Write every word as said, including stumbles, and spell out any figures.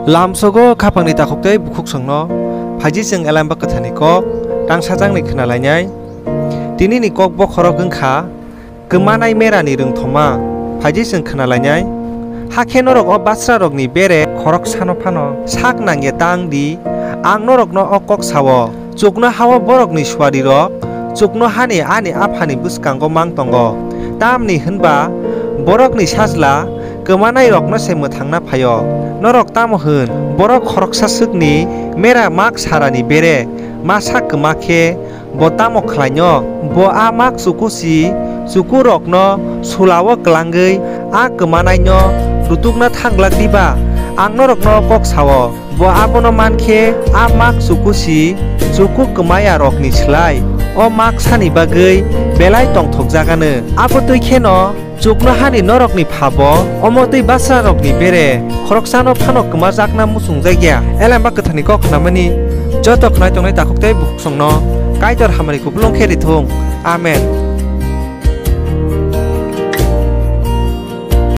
Lamsogo khaphangni takhuk tei bukhuksongno phaiji chwng Elemba Kwtharni kok tangsajakni khwnalainai. Tinini kok bokhorok wng kha Kwmanai Merani Rwngthoma. Phaiji chwng khwnalainai. Hakhe norok o basrarokni bere khoroksano phano sak nangya ta wng di. Ang norokno o kok sa-o, chuknoha o borokni suarirok chuknohani ani Aphani bwskango mang tongo. Tamni hwn ba borokni Sajla kwmanairokno se mwthangna phai-o. Norok tamo hwn? Borok khoroksa swkni mera mak sarani bere ma sak kwma khe bo tamo khlaino? Bo a mak chukusi chukurokno sula-o klangwi a kwmanaino rutukna thang glak diba? Ang norokno kok sa-o, bo abono man khe a mak chukusi chuku kwmayarokni slai o mak sani bagwi belai tongthokjak anw. Abo twi kheno chuknohani norokni Pha bo omo twi basrarokni bere khoroksano phano kwmajakna muchungjak ya. Elemba Kwtharni kok khnamani joto khnai tongnai takhuk tei bukhuksongno Kaitor hamari kupulung khe ri thung. Amen.